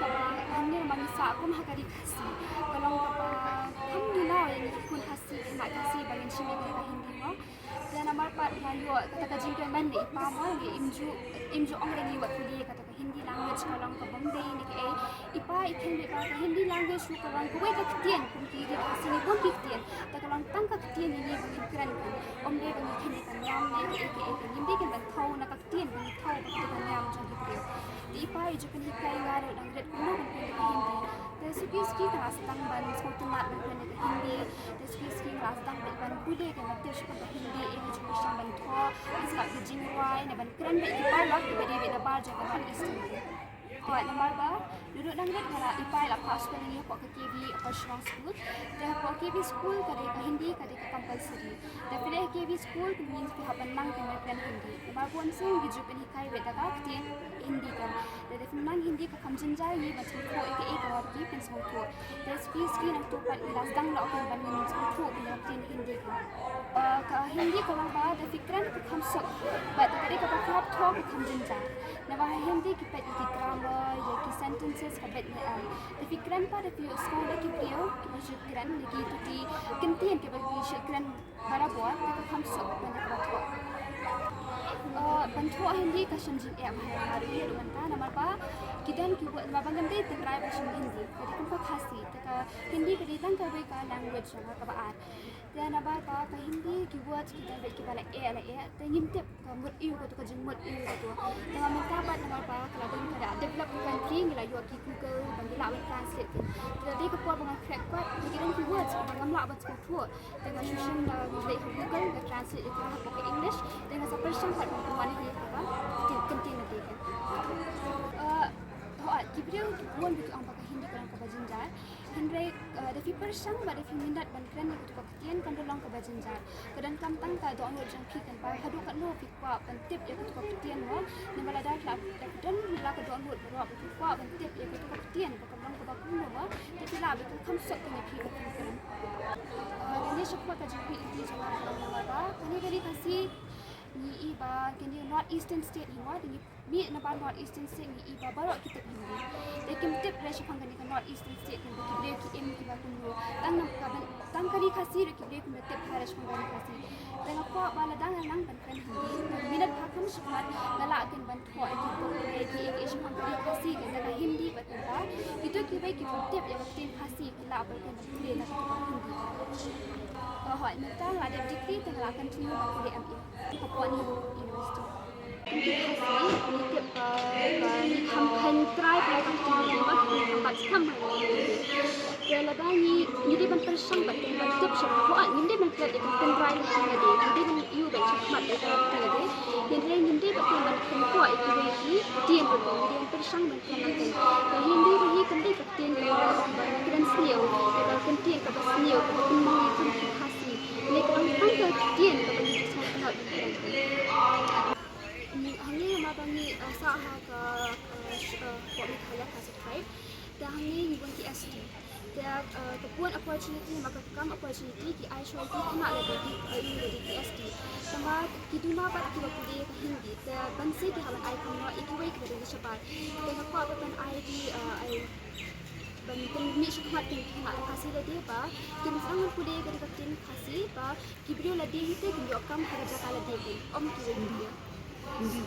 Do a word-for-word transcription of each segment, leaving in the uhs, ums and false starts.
Kaba hangne ma ngi sah kum ha ka ri Khasi ka long kaba kham ngi nang ïa ngi ki khun Khasi, ki khynnah Khasi ba ngin shim ïa ka Hindi mo. Te namar pat nga ïoh kata ka jingkyrmen na i pa mo, ngi im ju im ju ong re ngi wat pule kata ka Hindi language ka long kaba ym dei ne kaei. I pa i khein beit ba ka Hindi language ruh ka long kawei ka ktien kum ki ri Khasi ngi bun ki ktien. Te ka long tang ka ktien ïa ngi ba ngin kren kan. Ym dei ba ngi khein ïa ka niam ne kaei kaei, ngim dei kan ban thew na ka ktien ba ngi thew ba ka dei ka niam jong ki briew. Te i pa i ju pynhikai nga ruh dang rit kumno ban kren ïa ka Hindi. Te suki suki nga la sdang ban sngewtynnat ban kren ïa ka Hindi. Te suki suki nga la sdang ban pule, te nga tip shaphang ka Hindi, ïa ki jingpyrshang ban thoh, sngap ki jingrwai, ne ban kren bad ki paralok kiba dei beit na bar jong ka North Eastern. Hooid, namar ba naduh dang rit nga la, i pa i la phah skul ïa ngi hapoh ka K V Upper Shillong School. Te hapoh K V school ka dei ka Hindi ka dei ka compulsory. Te phi leit ha K V school, phi ngin phi hap ban nang phi kren Hindi. Namar bun sien ki ju pynhikai beit da ka ktien Hindi kan. Te lada phim nang Hindi ka kham jynjar ïa ngi ban sngewthuh ïa kaei kaba ki pynsngewthuh. Te suki suki nangta pat ngi la sdang noh kan ban ngin sngewthuh ïa ka ktien Hindi kan. Eh, ka Hindi ka long ba lada phi kren ka kham suk, bad lada ka dei kaba phi hap thoh ka kham jynjar. Namar ha Hindi ki peit ïa ki grammar, ïa ki sentences ka beit ne em. Lada phi kren pat, lada phi ïohsngew da ki briew kiba ju kren, ne kito ki kyntien kiba ki ju kren barabor, te ka kham suk ban da kaba thoh. Eh, ban thoh Hindi ka shem jingeh bha ïa nga ruh, ïa ruh mynta namar ba ki don ki word, namar ba ngam dei tynrai ba shem Hindi, ka dei kum ka Khasi, te ka Hindi ka dei tang kawei ka language jong nga kaba ar. Te namar ba ka Hindi ki word ki don beit kiba la eh la eh, te ngim tip ka mut aïu kato, ka jingmut aïu kato. Te namar mynta pat namar ba ka la don ka da developed country, ngi la ïoh ki Google ba ngi lah ban translate. Te da dei ka por ba ngan khreh kwat, te ki don ki words ba ngam lah ban sngewthuh. Te nga shu shim da ngi leit ha Google, nga translate ïa ka hapoh ka English, te nga sa pyrshang pat ban pynwan ïa ka ba ki kyntien lade kan. Eh, hooid, ki briew ki bun ba ki ong ba ka Hindi ka long kaba jynjar. Hynrei, eh, da phi pyrshang bad da phi minot ban kren ïa kato ka ktien kan da long kaba jynjar. Ka donkam tang ka dohnud jong phi kan ba haduh katno phi kwah ban tip ïa kato ka ktien mo. Namar lada la, la ka don la ka dohnud baroh ba phi kwah ban tip ïa kato ka ktien ba ka long kaba kumno mo, te phi lah ba ka kham suk kan ïa phi ban kren. Eh, kane shakhmat ka jingkylli jong nga ka long namar ba kane ka ri Khasi ngi i ba kane North Eastern State hi mo, te ngi mih na ba North Eastern State ngi i ba baroh ki tip Hindi. Te kim tip re shaphang kane ka North Eastern State, kane ki briew ki im kiba kumno. Tang na ka ban, tang ka ri Khasi ruh ki briew kim da tip re shaphang ka ri Khasi. Te nga kwah ba lada nga nang ban kren Hindi, tang minot pha kham shakhmat nga lah kan ban thoh ïa ki bok, ïa ki, ïa ki shaphang ka ri Khasi, kata ka Hindi bad kata. Kito kiwei ki bym tip ïa ka ktien Khasi ki lah ba kan ban pule na ka Hindi. Hooid, mynta nga la dep degree te nga la continue ban pule M A hapoh Nehru University. Ngi tip ba, ba ngi kham khein trai pyrshang ïa ka ktien Hindi, ba ngi kham bat skhem ha ka ktien Hindi. Te lada ngi, ngi dei ban pyrshang bad ngi ban tip shaphang, hooid, ngim dei ban klet ïa ka ktien trai lade, ngim dei ban ïoh ban shakhmat ïa ka ktien lade. Hynrei ngim dei ban klet ban kynkoh ïa kiwei ki ktien ruh, ngi dei ban pyrshang ban kren lang ktien. Ka Hindi ruh hi kam dei ka ktien kaba ngi kren sniew, ka dei ka ktien kaba sniew, kaba pynmong ïa ki Khasi. Ngi kren tang ka ktien kaba ngi sngewtynnat ban kren. Hangne namar ba ngi, eh, sah ha ka, eh, sh-, eh, hapoh Meghalaya Classified. Te hangne ngi bun ki S T. Te, eh, ka bun opportunity, namar ka kam opportunity ki ai shuwa ïa ki khynnah lade, ki, eh, ïa lade ki S T. Tangba ki duna pat kiba pule ka Hindi. Te ban seh ki hap ban ai kam noh ïa kiwei kiba dei shabar. Te nga kwah ba ban ai ki, eh, ai ban pynmih shakhmat ïa ki khynnah Khasi lade ba kin sdang ban pule ka dei ka ktien Khasi ba ki briew lade hi te kin ïoh kam ha ka jaka lade, kin ym kiwei ki briew. Hindi.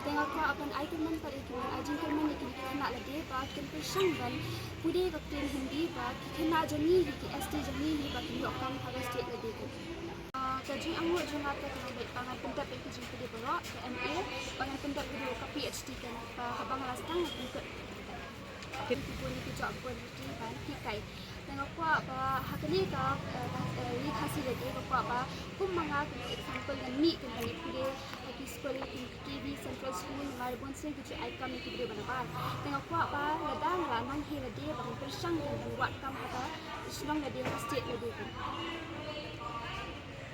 Te nga kwah ban ai kyrmen pat ïa ki, ban ai jingkyrmen ïa ki khynnah lade ba kin pyrshang ban pule ka ktien Hindi ba ki khynnah jong ngi hi, ki S T jong ngi hi ba kin ïoh kam ha ka state lade, kin. Ah, ka jingangnud jong nga te ka long ba ngan pyndep ïa ki jingpule baroh, ka M A, ba ngan pyndep ïa ka P H D, kin, ba haba nga la sdang ngan pyndep. Ki bun ki jop bun ki ban hikai. Te nga kwah ba ha kane ka, eh, ka, eh, ri Khasi lade nga kwah ba kum ma nga kum example ngan mih, kin, ban ïa pule ha ki skul, kin, K V, Central School, namar bun sien ki ju ai kam ïa ki briew ba nabar. Te nga kwah ba lada nga la nang hi lade ba ngan pyrshang, kin, ban wad kam ha ka shnong lade, ha ka state lade, kin.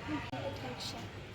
Thank you.